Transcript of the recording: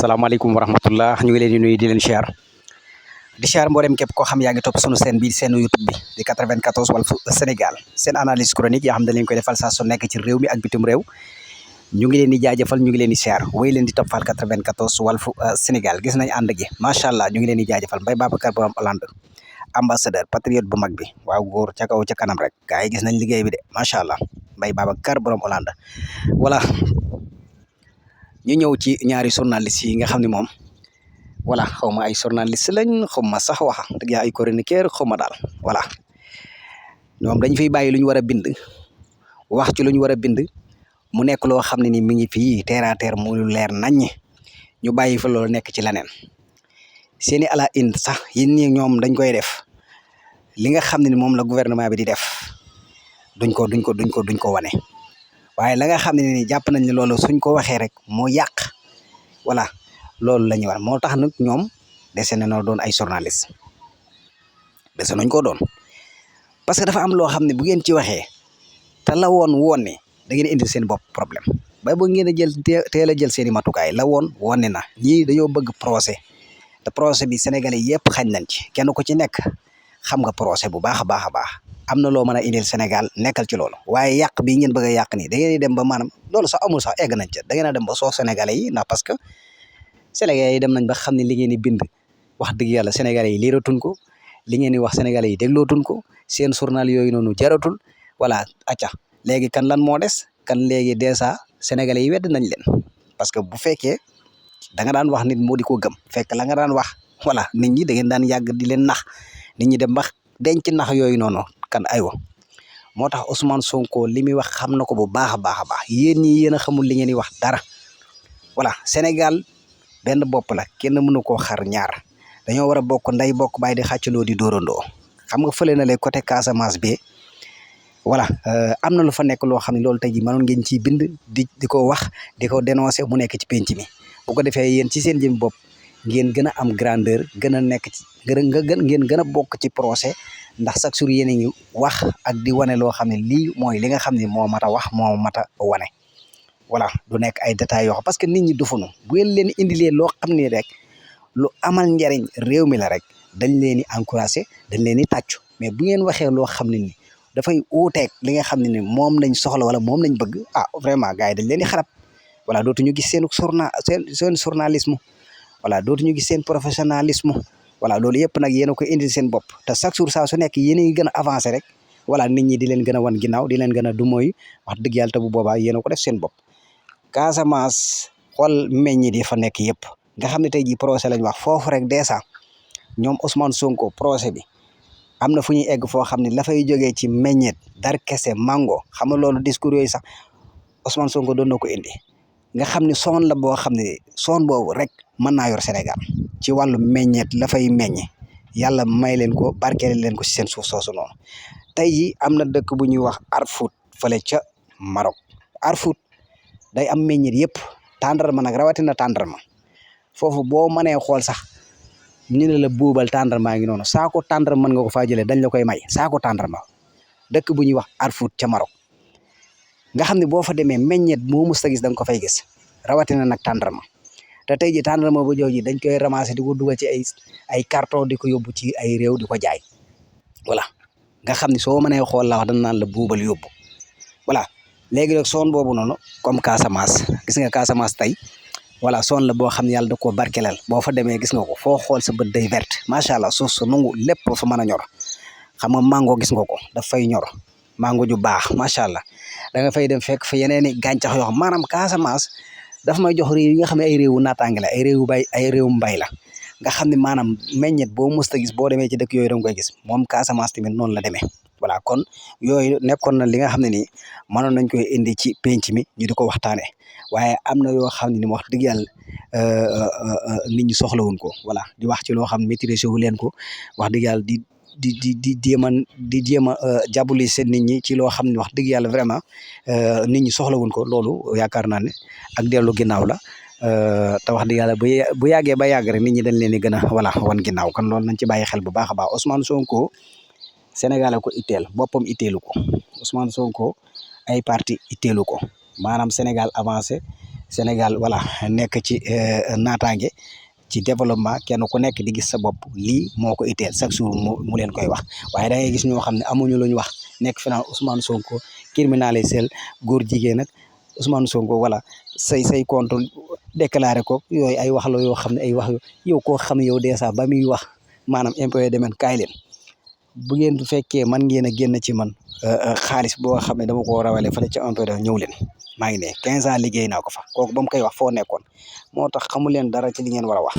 salaamaaleykum wa rahmatullah ñu ngi leen di nuyu di leen siyaar di siyaar mboolem képp koo xam yaa ngi topp sunu seen bi seen YouTube bi di 94 Walf Sénégal seen analyse chronique yoo xam ne dañ leen koy defal saa su nekk ci réew mi ak bitim réew ñu ngi leen di jaajëfal ñu ngi leen di siyaar wéy leen di toppal 94 Walf Sénégal gis nañ ànd gi macha allah ñu ngi leen di jaajëfal Mbaye Babacar borom Hollande ambassadeur patriote bu mag bi waaw góor ca kaw ca kanam rek gars yi gis nañ liggéey bi de macha allah Mbaye Babacar borom Hollande voilà ñu ñëw ci ñaari journaliste yi nga xam ne moom voilà xaw ma ay journaliste lañ xaw ma sax wax dëgg ay chroniqueur xaw ma daal voilà ñoom dañ fiy bàyyi lu ñu war a bind wax ci lu ñu war a bind mu nekk loo xam ne ni mi ngi fii terre à terre mu leer naññ ñu bàyyi fa loolu nekk ci leneen seeni ala indi sax yéen ñi ñoom dañ koy def li nga xam ne ni moom la gouvernement bi di def duñ ko wane waaye la nga xam ne ni jàpp nañ ne loolu suñ ko waxee rek moo yàq voilà loolu la ñuy wax moo tax nag ñoom dese na noo doon ay journaliste dese nañ koo doon parce que dafa am loo xam ne bu ngeen ci waxee te la woon ne da ngeen indi seen bopp problème bay boo ngeen a jël teel a jël seen i matukaay la woon ne na ñii dañoo bëgg procès te procès bi sénégalais yëpp xañ nañ ci kenn ku ci nekk xam nga procès bu baax a baax a baax am na loo mën a indil Sénégal nekkal ci loolu waaye yàq bii ngeen bëgg a yàq nii da ngeen di dem ba maanaam loolu sax amul sax egg nañ ca da ngeen a dem ba soof sénégalais yi ndax parce que sénégalais yi dem nañ ba xam ne li ngeen di bind wax dëgg yàlla sénégalais yi liiratuñ ko li ngeen di wax sénégalais yi déglootuñ ko seen journal yooyu noonu jaratul voilà acca léegi kan lan moo des kan léegi dèjà sénégalais yi wedd nañ leen parce que bu fekkee da nga daan wax nit moo di ko gëm fekk la nga daan wax voilà nit ñi da ngeen daan yàgg di leen nax nit ñi dem ba denc nax yooyu noonu kan aywa moo tax Ousmane Sonko li muy wax xam na ko bu baax a baax a baax yéen ñi yéen a xamul li ngeen di wax dara voilà Sénégal benn bopp la kenn mënu koo xar ñaar dañoo war a bokk nday bokk baay di xàccandoo di dóorandoo xam nga fële na le côté Casamance bi voilà am na lu fa nekk loo xam ne loolu tey jii mënoon ngeen ciy bind di ko wax di ko dénoncer mu nekk ci penc mi bu ko defee yéen ci seen jëm bopp ngeen gën a am grandeur gën a nekk ci ngeen gën a bokk ci procès ndax chaque jour yéen a ngi wax ak di wane loo xam ne lii mooy li nga xam ne moo mat a wax moo mat a wane voilà du nekk ay détails yoo xam parce que nit ñi dufunu bu ngeen leen indilee loo xam ne rek lu amal njariñ réew mi la rek dañ leen di encouragé dañ leen di tàccu mais bu ngeen waxee loo xam ne ni dafay uuteeg li nga xam ne ni moom lañ soxla wala moom lañ bëgg ah vraiment gars yi dañ leen di xarab voilà dootuñu gis seen journalisme voilà dootuñu gis seen professionnalisme voilà loolu yëpp nag yéen a koy indil seen bopp te chaque jour saa su nekk yéen a ngi gën a avancé rek voilà nit ñi di leen gën a wan ginnaaw di leen gën a du mooy wax dëgg yàlla te bu boobaa yéen a ko def seen bopp Casamance xool meññit yi fa nekk yëpp nga xam ne tey jii procès lañ wax foofu rek dèjà ñoom Ousmane Sonko procès bi am na fu ñuy egg foo xam ne la fay jógee ci meññeet dar kese mango xam nga loolu discours yooyu sax Ousmane Sonko doon na ko indi nga xam ne son la boo xam ne son boobu rek mën naa yor Sénégal ci wàllu meññeet la fay meññe yàlla may leen ko barkeel leen ko ci seen suuf soosu noonu tey jii am na dëkk bu ñuy wax Arfout fële ca Maroc Arfout day am meññeet yëpp tàndarma nag rawatina tàndarma foofu boo mënee xool sax ñu ne la buubal tàndarmaa ngi noonu saako tàndarma mën nga ko faa jëlee dañ la koy may saako tàndarma dëkk bu ñuy wax Arfout ca Maroc nga xam ne boo fa demee meññeet moo mës a gis da nga ko fay gis rawatina nag tàndarma te tey ji tàndarma bu jooju dañ koy ramasser di ko dugal ci ay carton di ko yóbbu ci ay réew di ko jaay voilà nga xam ne soo mënee xool la wax dañ naan la buubal yóbbu voilà léegi nag zone boobu noonu comme Casamance gis nga Casamance tey voilà zone la boo xam ne yàlla da koo barkelal boo fa demee gis nga ko foo xool sa bët day verte macha allah suuf su nangu lépp fa mën a ñor xam nga mango gis nga ko daf fay ñor mango ju baax macha allah da nga fay dem fekk fa yeneen i gàncax yoo xam maanaam Casamance daf may jox réew yi nga xam ne ay réewu naataange la ay réewu mbay la nga xam ne maanaam meññet boo mës a gis boo demee ci dëkk yooyu da nga koy gis moom Casamance tamit noonu la demee voilà kon yooyu nekkoon na li nga xam ne nii mënoon nañ koy indi ci penc mi ñu di ko waxtaanee waaye am na yoo xam ne ni wax dëgg yàlla nit ñi soxlawuñ ko voilà di wax ci loo xam maîtriser wu leen ko wax dëgg yàlla di jéem a jàppale seen nit ñi ci loo xam ne wax dëgg yàlla vraiment nit ñi soxlawuñ ko loolu yaakaar naa ne ak dellu ginnaaw la te wax dëgg yàlla bu yàggee ba yàgg rek nit ñi dañ leen di gën a voilà wan ginnaaw kon loolu nañ ci bàyyi xel bu baax a baax Ousmane Sonko Sénégal a ko itteel boppam itteelu ko Ousmane Sonko ay parti itteelu ko maanaam Sénégal avancé Sénégal voilà nekk ci naataange ci développement kenn ku nekk di gis sa bopp lii moo ko itteel chaque jour mu leen koy wax waaye da ngay gis ñoo xam ne amuñu lu ñu wax nekk fi naan Ousmane Sonko criminalisé góor jigéen nag Ousmane Sonko voilà say compte déclaré ko yooyu ay wax la yoo xam ne ay wax yow koo xam ne yow dèjà ba muy wax maanaam impôt et domaine kaay leen bu ngeen fekkee man ngeen a génn ci man xaalis boo xam ne dama ko rawale fële ca impôt ñëw leen maa ngi ne 15 ans liggéey naa ko fa kooku ba mu koy wax foo nekkoon moo tax xamu leen dara ci li ngeen war a wax.